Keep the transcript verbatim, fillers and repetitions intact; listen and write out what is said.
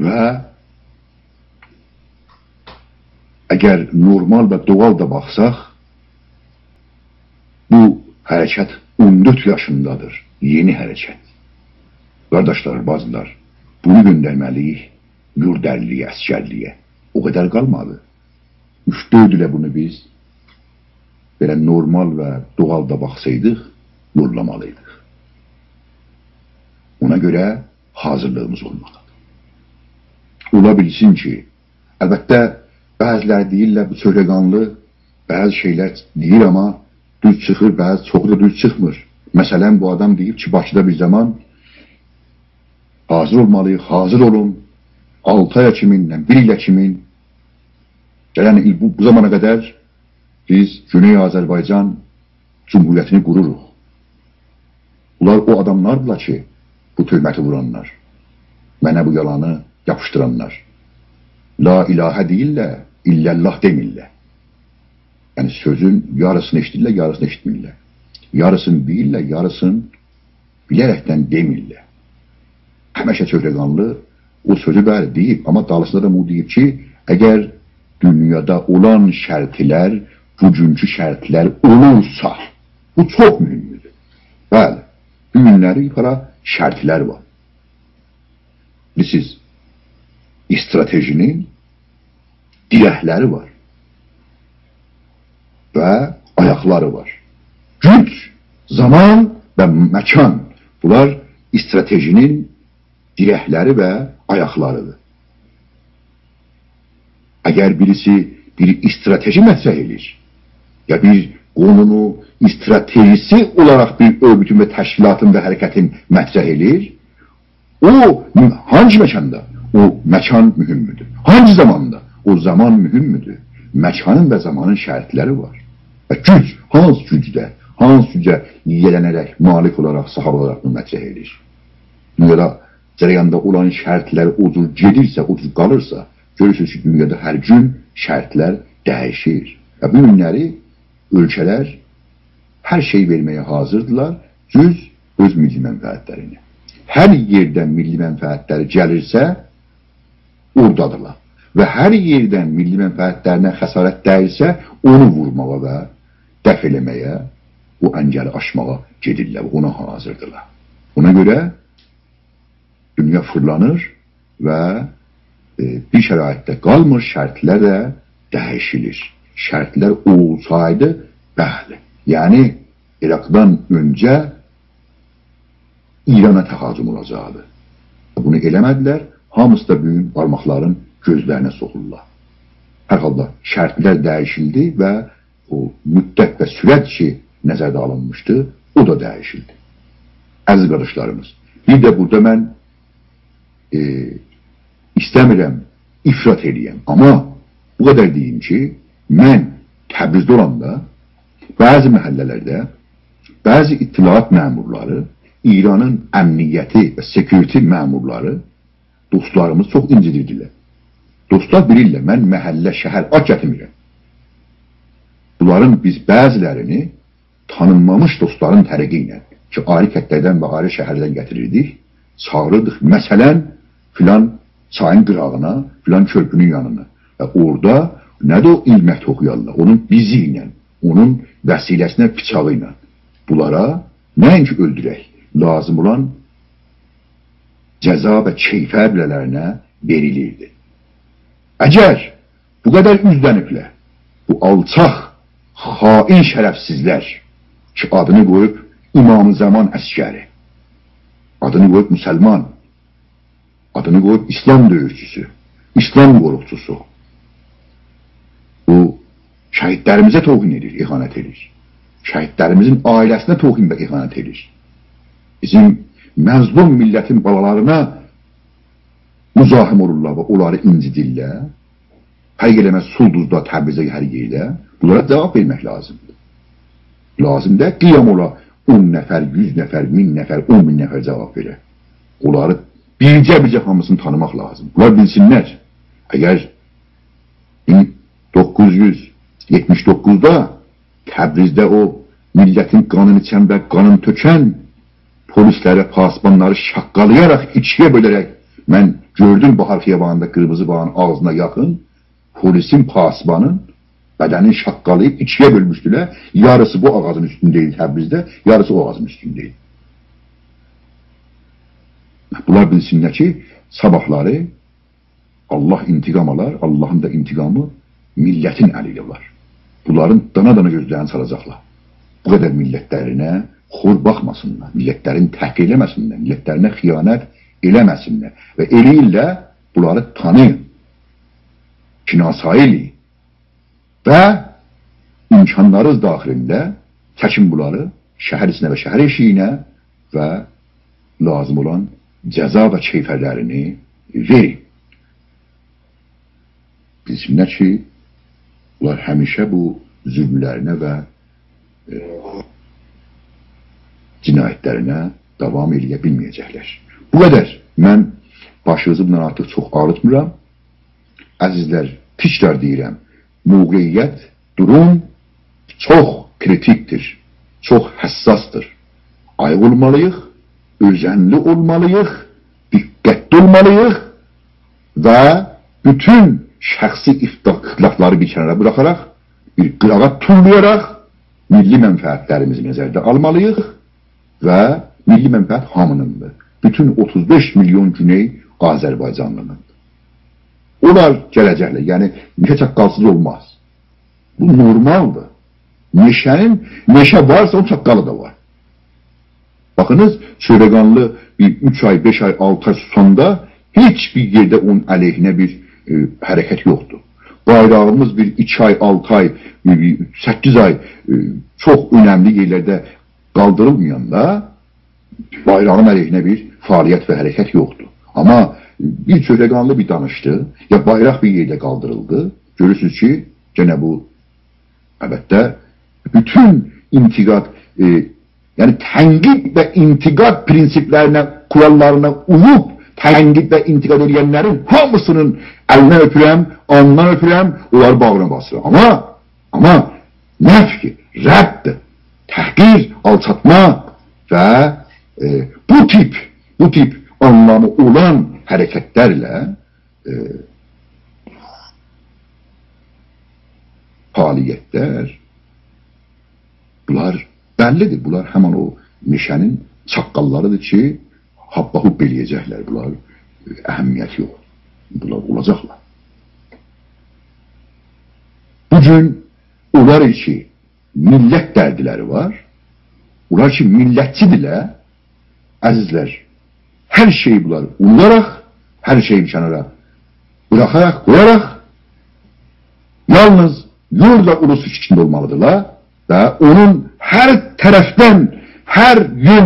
و اگر نورمال و دوغال دا باخساق، بو حرکت اون دؤرد یاشیندادیر، یئنی حرکت. قارداشلار، باجیلار، بونو گؤندرمه‌لی‌ییک یورد ارلیگه، عسگرلیگه. او قدر قالمادی. اوچ-دؤرد ایله بونو بیز بئله نورمال و دوغال دا باخسایدیق، یوللامالی‌یدیق. اونا گؤره حاضیرلیغیمیز اولمالی‌دیر. اولا بیلسین کی، البته، بعضی‌لری دئییرلر، بو چهرگانلی بعضی شئیلر دئییر، آمما دوز چیخیر، بعضی، چوخو دا دوز چیخمیر. مثلا، بو آدام دئییب کی، باکیدا بیر زامان حاضیر اولمالی‌ییق، حاضیر اولون، آلتی آیا کیمین، نه، بیر ایله کیمین، گلن ایل بو، بو زامانا قدر بیز گونئی آذربایجان جمهوریتینی قوروروق. بونلار او آداملاردیلار کی، بو تهمتی وورانلار، منه بو یالانی یاپیشدیرانلار. لا اله دئییرلر، الا الله دئمیرلر. یعنی سؤزون یاریسینی ائشیدیرلر، یاریسینی ائشیتمیرلر. یاریسینی بیلیرلر، یاریسینی بیله‌رکدن دئمیرلر. همیشه چهرگانلی او سؤزو، بلی، دئییب، آمما دالیسیندا دا بونو دئییب کی، اگر دونیادا اولان شرطلر بوگونکو شرطلر اولورسا، بو چوخ مهمدور. بلی، بو گونلری بیر پارا شرطلر وار. بیلیرسینیز، استراتژی‌نین دیرکلری وار و آیاقلاری وار. گوج، زامان و مکان، بونلار استراتژی‌نین دیرکلری و آیاقلاری‌دیر. اگر بیریسی بیر استراتژی مطرح ائدیر، یا بیر قونونو استراتژی‌سی اولاراق بیر اؤرگوتون و تشکیلاتین و حرکتین مطرح ائدیر، او، هانگی مکاندا؟ او مکان مهمدور. هانگی زاماندا؟ او زامان مهمدور. مکانین و زامانین شرطلری وار. و گوج، هانسی گوجده، هانسی گوجه ییه‌لنه‌رک، مالک اولاراق، صاحیب اولاراق بونو مطرح ائدیر؟ دونیادا جریاندا اولان شرطلر او جور گئدیرسه، او جور قالیرسا، گؤرورسونوز کی، دونیادا هر گون شرطلر دییشیر. و بو گونلری اؤلکه‌لر هر شئی وئرمه‌یه حاضیردیلار، جز اؤز میللی منفعتلرینی. هر یئردن میللی منفعتلری گلیرسه، اورادادیرلار. و هر یئردن میللی منفعتلرینه خسارت دییرسه، اونو وورماغا و دفع ائله‌مه‌یه، او انگلی آشماغا گئدیرلر، اونا حاضیردیرلار. اونا گؤره دونیا فیرلانیر و، ائ، بیر شرایطده قالمیر، شرطلر ده دییشیلیر. شرطلر اولسایدی، بلی، یعنی عراقدان اؤنجه ایرانا تهاجم اولاجاقدی. بونو ائله‌مه‌دیلر، هامیسی دا بوگون بارماقلارین گؤزلرینه سوخورلار. هر حالدا شرطلر دییشیلدی و او مدت و سرعت کی، نظرده آلینمیشدی، او دا دییشیلدی. عزیز قارداشلاریمیز، بیر ده بورادا من، ائ، ایسته‌میرم افراط ائله‌یم، آمما بو قدر دئییم کی، من تبریزده اولاندا بعضی محله‌لرده بعضی اطلاعات مأمورلاری، ایرانین امنیتی و security مأمورلاری، دوستلاریمیزی چوخ اینجیدیردیلر. دوستلار بیلیرلر، من محله، شهر آد گتیرمیرم. بونلارین بیز بعضی‌لرینی تانینمامیش دوستلارین طریقی ایله کی، آیری کندلردن و آیری شهرلردن گتیریردیک، چاغیریردیق، مثلا، فلان چایین قیراغینا، فلان کؤرپونون یانینا. و اورادا نه ده او ایلمک توخویارلار، اونون بیزی ایله، اونون وسیله‌سینه، بیچاغی ایله. بونلارا نه‌اینکی اؤلدورک، لازیم اولان جزا و کیفر بیله‌لرینه وئریلیردی. اگر بو قدر اوزلنیبلر، بو آلچاق، خائن شرفسیزلر کی، آدینی قویوب امام زمان عسگری، آدینی قویوب مسلمان، آدینی قویوب ایسلام دؤیوشچوسو، ایسلام قوروقچوسو، بو شهیدلریمیزه توهین ائدیر، اهانت ائدیر. شهیدلریمیزین عائله‌سینه توهین و اهانت ائدیر. بیزیم مظلوم میللتین بالالارینا مزاحم اولورلار و اونلاری اینجیدیرلر. فرق ائله‌مز، سولدوزدا، تبریزده، هر یئرده. بونلارا جواب وئرمک لازیمدیر. لازیم دئییل قیام اولا اون نفر، یوز نفر، مین نفر، اون مین نفر جواب وئره. اونلاری بیرجه-بیرجه هامیسینی تانیماق لازیم. بونلار بیلسینلر، اگر مین دوققوز یوز یئتمیش دوققوزدا تبریزده او میللتین قانینی ایچن و قانینی تؤکن پلیسلری، پاسبانلاری شاققالایاراق، ایکی‌یه بؤله‌رک من گؤردوم باهار خیابانیندا قیرمیزی باغین آغزینا یاخین پلیسین، پاسبانین بدنینی شاققالاییب ایکی‌یه بؤلموشدولر. یاریسی بو آغاجین اوستونده ایدی تبریزده، یاریسی او آغاجین اوستونده ایدی. بونلار بیلسینلر کی، صاباحلاری الله انتقام آلار، اللهین دا انتقامی میللتین الی ایله اولار. بونلارین دانا-دانا گؤزلرینی چالاجاقلار. بو قدر میللتلرینه خور باخماسینلار، میللتلرینی تحقیر ائله‌مه‌سینلر، میللتلرینه خیانت ائله‌مه‌سینلر. و ائله‌ییرلر، بونلاری تانییین، شناسایی ائله‌یین. و امکانلارینیز داخلینده چکین بونلاری شهر ایچینه و شهر ائشیگینه و لازیم اولان جزا و کیفرلرینی وئرین. بیلسینلر کی، بونلار همیشه بو ظلملرینه و، ائ، جنایتلرینه داوام ائله‌یه بیلمه‌یه‌جکلر. بو قدر. من باشینیزی بوندان آرتیق چوخ آغریتمیرام. عزیزلر، تکرار دئییرم، موقعیت، دوروم چوخ کریتیکدیر، چوخ حساسدیر. آییق اولمالیییق، اؤزنلی اولمالیییق، دقتلی اولمالیییق و بوتون شخصی اخت-، اختلافلاری بیر کنارا بوراخاراق، بیر قیراغا توللایاراق میللی منفعتلریمیزی نظرده آلمالیییق و میللی منفعت هامینیندیر. بوتون اوتوز بئش میلیون گونئی آذربایجانلی‌نین. اونلار گله‌جکلر، یعنی مئشه چاققالسیز اولماز. بو نورمالدیر. مئشه‌نین، مئشه وارسا، اونون چاققالی دا وار. باخینیز، چهرگانلی بیر اوچ آی، بئش آی، آلتی آی سوساندا هئچ بیر یئرده اونون علیهینه بیر، ائ، حرکت یوخدور. بایراغیمیز بیر ایکی آی، آلتی آی، ائ، بیر سککیز آی، ائ، چوخ اؤنملی یئرلرده قالدیریلمایاندا بایراغین علیهینه بیر فعالیت و حرکت یوخدور. آمما بیر چهرگانلی بیر دانیشدی، یا بایراق بیر یئرده قالدیریلدی. گؤرورسونوز کی، گئنه بو، البته، بوتون انتقاد، ائ، یعنی تنقید و انتقاد پرینسیپلرینه، کوراللارینا اویوب تنقید و انتقاد ائدنلرین هامیسینین الیندن اؤپورم، آلنیندان اؤپورم، اونلاری باغریما باسیرام. آمما، آمما نفی، رد، تحقیر، آلچاتما و، ائ، بو تیپ، بو تیپ آنلامی اولان حرکتلرله، ائ، فعالیتلر، بونلار بللیدیر. بونلار همان او مئشه‌نین چاققاللاریدیر کی، هاپپا-هوپ ائله‌یه‌جکلر. بونلار، ائ، اهمیتی یوخ. بونلار اولاجاقلار. بو گون اونلار کی، میللت دردلری وار، اونلار کی، میللتچی‌دیرلر، عزیزلر، هر شئیی بونلار اونوداراق، هر شئیی بیر کنارا بوراخاراق، قویاراق، یالنیز یورد و اولوس فیکرینده اولمالیدیرلار و اونون هر طرفدن، هر یؤن